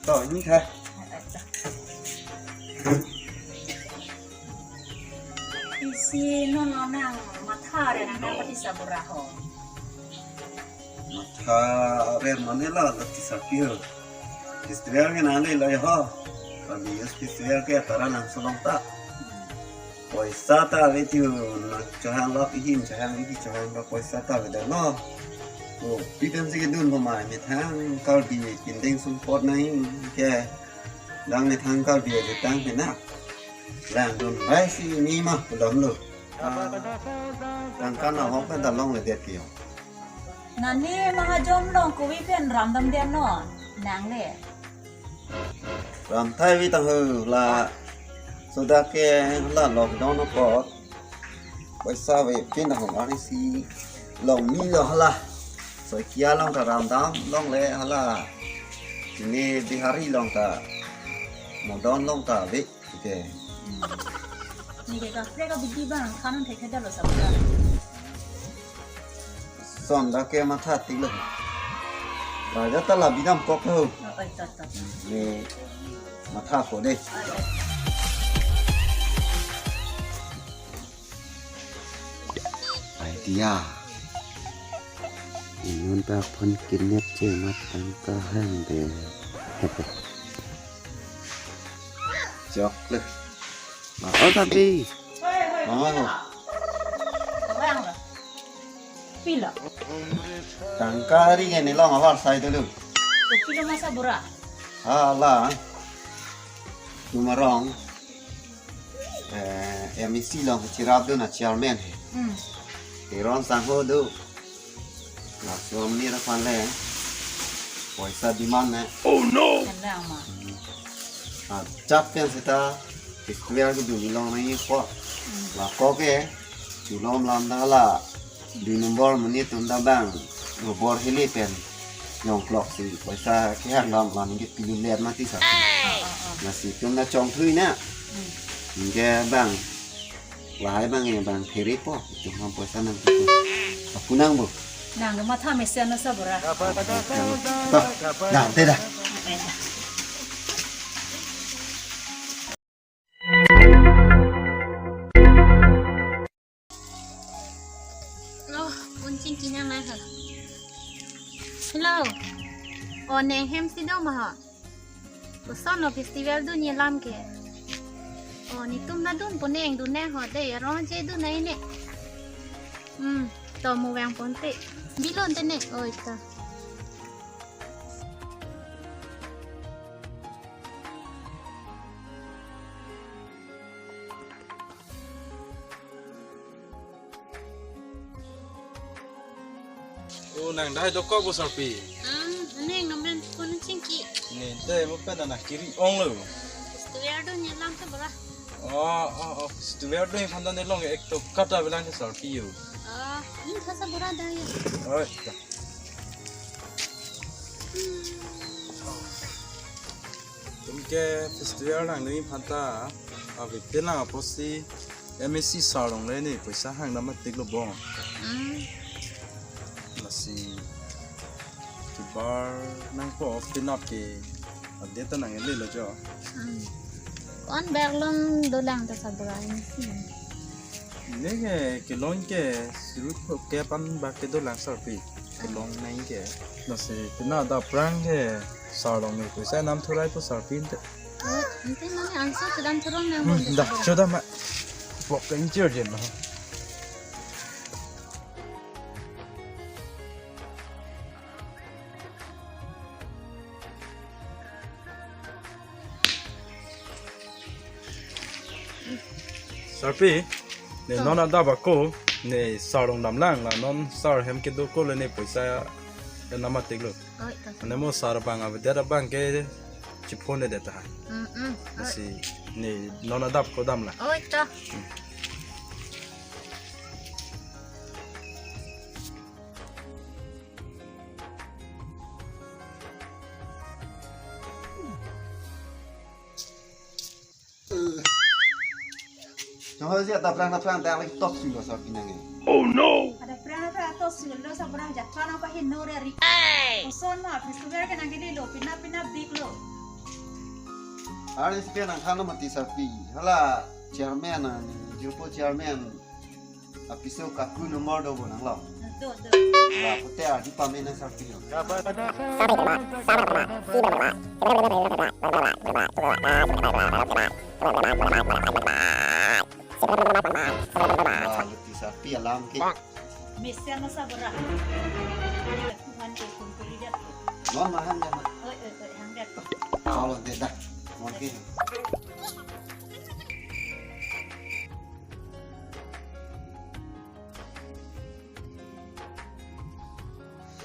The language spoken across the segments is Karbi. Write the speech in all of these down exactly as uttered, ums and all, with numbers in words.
To, ini kha. Isi non nang matha re nang pati sabura ho. Matha re mane la lati sapir. Festival ke nang le lo ho. Kali festival ke tara nang sulong ta. Poisa ta ave ti na chahang lap ihim chahang ihi chahang lap poisa ta ave dano. Ko pitan si kedun ko mai methang Karbi pindeng sumpot nai ke dang methang Karbi aje tang pena. Langdun bai si ni mah pulam lo. Tangka na hok pen ta longledet kio. Nani mahajon long kuwi pen ramdam den non. Nang le. Ram thai vi tang hu la. Soda ke la lockdown apot. Poisa ave pin hong ani si long ni lo hala. Soi kia long ta ramdam longle hala. Ini Bihari long ta. Modon long ta ave. Oke. Ni ke kaprek abidi bang kanon thekhe dalo sabra. Sonda ke matha tik lo. Raja ta la bidam kok ho. Oh, oh, tot, tot. Ni matha ko de. Oh, oh. Idea. Inut ta phone kidnap che mat tangka hang de. Chok le. Ma, oh, tapi. Oh. Pilo. Tangka ri ke ni long awar sai dulu. Pilo masa bura. Hala. Numarong. Eh, M E C long chirap do na chairman he. Hmm. Teron sangho do. Laso amni ra pan le. Poisa demand ne. Oh no. Kala ama. Ah, chat pen seta. Square ke dun long nai ko. Hmm. La ko ke. Chulom lam da la. Dui number monit atum ta bang, robor hili pen, jong klok si, poisa kehang dam lan ke pilu ler mati sa. Lasi itum ta chongthui na. Ke bang, lahai bang e bang phiri po, itum ham poisa nang. Apunang bu. Nang matha mesen na sabra. Ta, da, te da. Lo, un chingki nang nai ha. Hello. O neng hem si do ma ha. Koson lo festival dun ye lam ke. O netum nadun po neng dun nang ho de, arong je dun nai ne. Hmm, to mo vang ponte. Bilon te ne, oi ta. O nang dai dokok bo sarpi. Hmm, neng namen phone chingki. Ne te mo pen na kiri ong lo. Festival dun ye lam te bora. Oh, oh, oh, festival dun ye phan ta ne long ek to kata bilang ke sarpi yo. Oh, in khasa bora da ye. Oh, ya. Tum ke festival nang ni phanta, ave te lang apotsi M A C sar long le ni poisa hang dam tik lo bong. Hmm. Lasi kibar nang po pinap ke update ta nang le lo jo. Hmm. Kon bag long dolang ta sabra ni si. Ne ke kelong ke sirut ke pan bak ke dolang sarpi. Kelong nai ke. Lasi pina da prang ke sar long ni poisa nam thurai po sarpi inte. Oh, ante mane answer kedam thurong nang. Hmm, da, choda ma. Pok ke inchir je ma. Sarpi, ne non adap ako, ne sar long dam lang la, non sar hem kedo ko le ne poisa enam atik lo. Oi, ta. Ne mo sar bang avedet abang ke chiphone det ta. Mm, mm. Si ne non adap ko dam lang. Oi, ta. Jong ho si ta prang ta prang ta lagi tok si lo sarpi nang e. Oh no! Ada prang ta To sulo sabra jatwa na pahin no re ri. Koson ma, pistover ke nang kili lo, pina pina big lo. Aris ke nang khano mati sarpi. Hala chairman nang, jirpo chairman. Apiso kaku nomor do bo nang lo. Do, do. Wah, pute adi pame nang sarpi lo. Wah, luti sarpi alam ke. Mesen lo sabra. Tuhan ke kumpul dia. Lo mahan dia ma. Oi, oi, oi, hang dia. Kalau dia dah. Mungkin.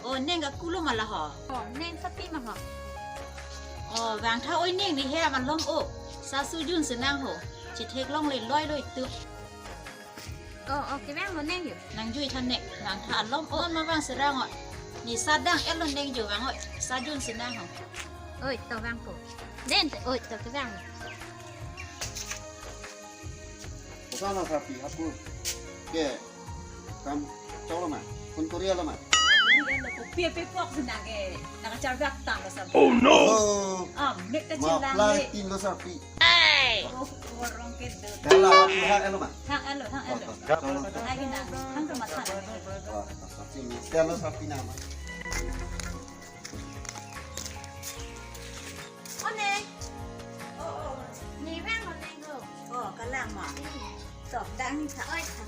O, neng kaku lo ma la ho. O, neng sapi ma ho. O, vangtha oi neng, ne he malom o. Sa sujun si nang ho. Chethek longle loi loi tu. O, o, kevang lo neng yo. Nang jui than ne, vangtha alom o, ma vang serang o. Ne sa dang-et lo neng jo vang o. Sa jun si nang ho. Oi, to vangpo. Den, oi, to kevang. Koson lo sarpi hapur. Ke. Kam chok lo ma. Phone kori lo ma. Kori lo ko pia pe pok si nang ke. Nang kachar bak tang lo sarpi. Oh no. Oh. Ah, mek ta ma chilang apply le. Tin lo sarpi. Oh, korong ke do. Dala hapur hang-et lo ma. Hang-et lo, hang-et lo. Oh, chok lo. Ai ke nang, hang to ma than. Oh, sarpi ni. Dala sarpi nama. O neng. O, o, o. Ne vang o neng ko. O, kalang ma. Hmm. To, dang ni tha. Oi, tha.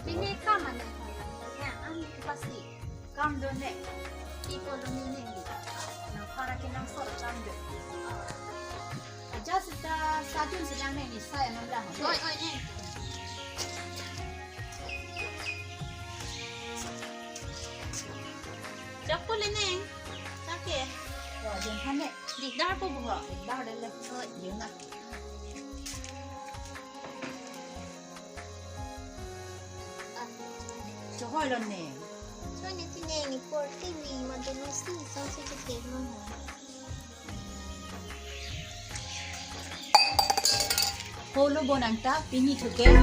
Pini kam ma neng ko. Ya, ani ke pasi. Kam do ne. Ipo do ne neng di. Nang para ke nang sor kam do. Aja sita sa jun si nang neng ni sa ya nang lang. Oi, oi, neng. Chok po le neng. Sa ke. Wah, jun than ne. Di dar po bo. Dar de le. Oi, jun na. Chohoi lo neng. Choi ne ti neng ni porti ni ma do no si, so si ke te mo na. Holo bo nang ta pini thuke.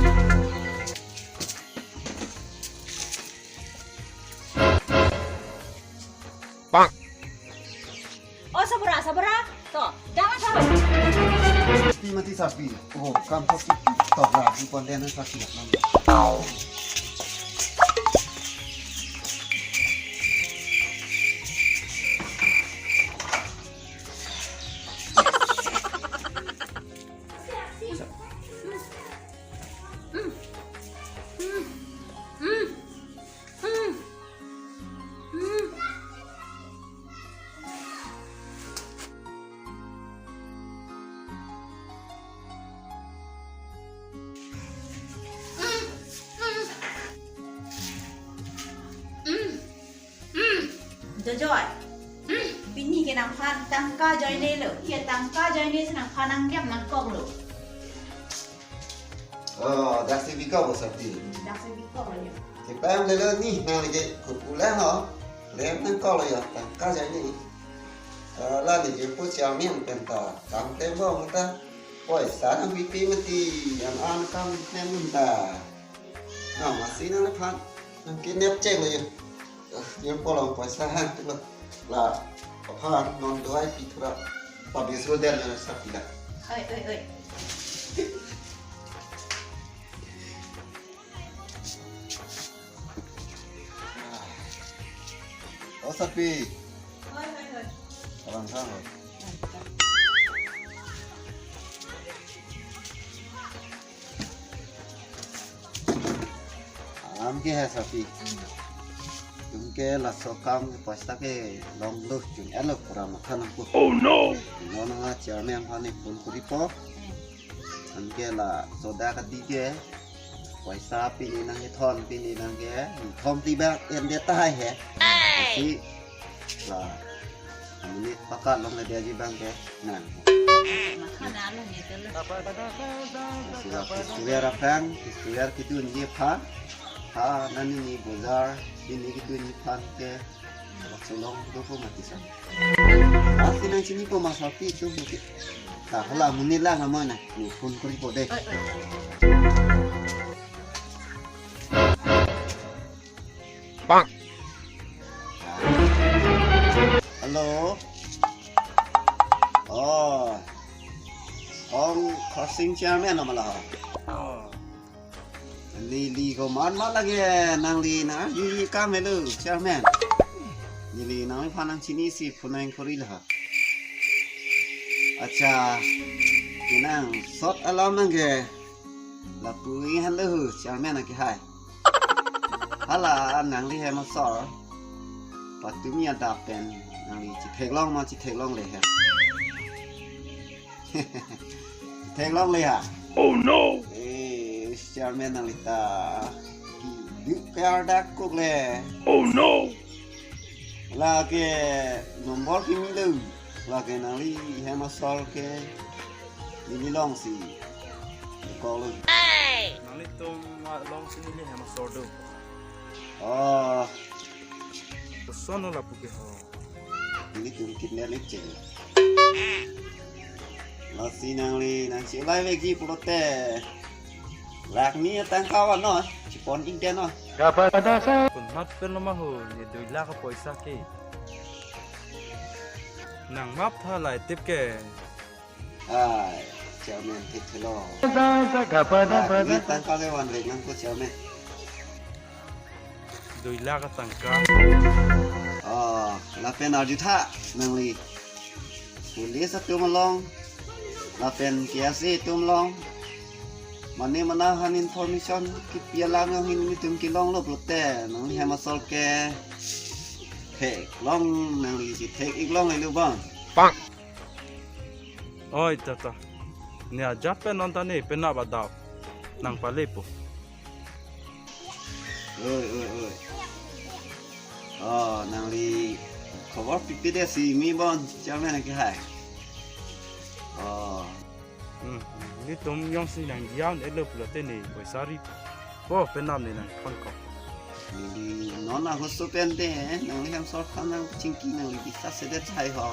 Bang. O sabra, sabra. To, dang tha. Pi mati sarpi. O, kam thok pi. To, la, di pon den sarpi. Jojoy. Pini ke nangphan tangka ajoine lo. Iya tangka ajoine si nangphan nangkep nangkok lo. Oh, daksi bikok bo sarpi. Daksi bikok lo ya. Kepam lelo ni nang lagi kupulang ho. Lem nangkok lo ya tangka ajoine. Ala ne jirpo chairman pen ta kam klem bom ta. Poisa nang pipi mati, an an kam klem ta. Na masi nangphan nang kinep chek lo ya. Jirpo long poisa han tu lo. La, aphan non do ai pi thura. Pabi so der na sa pila. Oi, oi, oi. O sarpi. Oi, oi, oi. Alang sang lo. Alam ke hai sarpi. Tum ke laso kam ke poisa ke long lo jun elo pura matha nangpo. Oh no! Non nang chairman aphan ne phone koripo. Anke laso dak kadi ke poisa pini nang kethon pini nang ke thom ti bak en dia tahai he. Asi la minit pakat longle dia ji abang ke nang. Makan alo ni tele. Asi la kustuler aphan, kustuler kedunji aphan. Ha nani ni bojar pini kedunji aphan ke. Laso long dopo mati sa. Asi nang chinipo ma sarpi tu mungkin. Ah, hala, monit lang amoy na. Ni phone koripo dei. Oi, oi. Hello. Oh. Hong Crossing chairman lo ma la ho? Oh. Neli ko man ma lake, nangli nang arju kam helo, chairman. Neli nangliphan nangchinisi phone nang kori la. Acha, kenangsot alam nang ke. Lapu inghan lo hu, chairman nang ke hai. Hala nangli hem asor patumi adap pen nangli chetheklong ma chetheklongle he? Theklongle ha? Oh no! Eh, chairman nangli ta. Ki du kar dak kok le. Oh no! Lake number kimi lo. Lake nangli hem asor ke neli longsi kok lo. Nanglitum alongsi neli hem asor do. Oh. Koson lo lapu ke ho? Nelitum kidnap le cheng. Lasi nangli nangcheulai vekji pulote, lakh ni atangka vannon chepon ingten non. Komat pen lo ma ho, ne dui lakh apoisa ke? Nang map tha lai tip ke. Ai, chairman thik thelo. Lakh ni atangka le vanvek nang ko, chairman. Dui lakh atangka. Oh, lapen arju tha nangli. Police atum along, lapen K S A atum along, mane mana han information kipi alam ahin nelitum kelong lo pulote, nangli hem asor ke theklong, nangli si thek-ik longle lo bang. Oi, tata. Ne ajat pen non ta ne penap adap nang palepo. Oi, oi, oi. Oh, nangli khobor pipi desi mi bon chairman ke hai. Oh. Hmm. Nelitum jongsi nang dian elo pulote ne poisa ri. Bo penap ne nang konkok. Neli non ahut so pen te, nangli hem asor aphan nangchingki, nangli bisa sedet chai ho.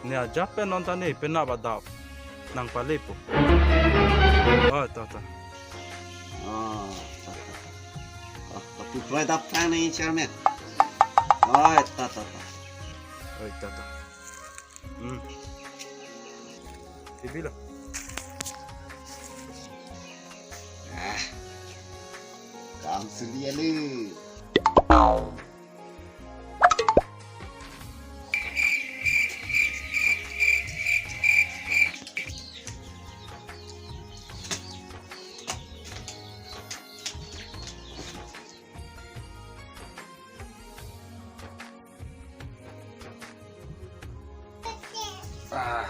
Ne ajat pen non ta ne penap adap nang palepo. Oh, tata. Oh, tata. Oh, tapi pulai dap tang ni chairman. Oh, tata, tata. Oi, tata. Hmm. T V lo. Ah. Kam suli alu. Ah.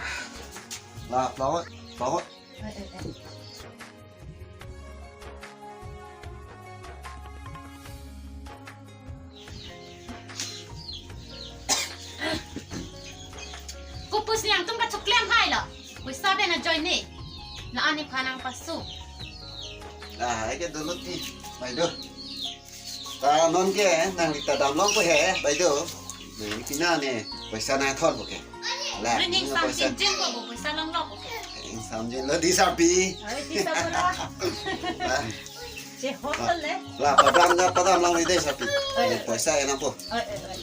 Lah, plawat, plawat. Kopusli nangtum kachoklem hai lo. Poisa pen ajoine. La-an nephan nangpasu. Ah, hai ke dolo ti. Mai do. Ta non ke nangli ta damlongpo he, bai do. Neli tina ne poisa nangthorpo ke. La, ring ning ne poisa. Ingsamjin jin ko bo poisa longlo ko ke. Ingsamjin lo di sarpi. Ai, di sarpi lo. La. Che hotel le. La, padam na, padam lang ni de sarpi. Ai, ai. Poisa enam po. Ai, ai, ai.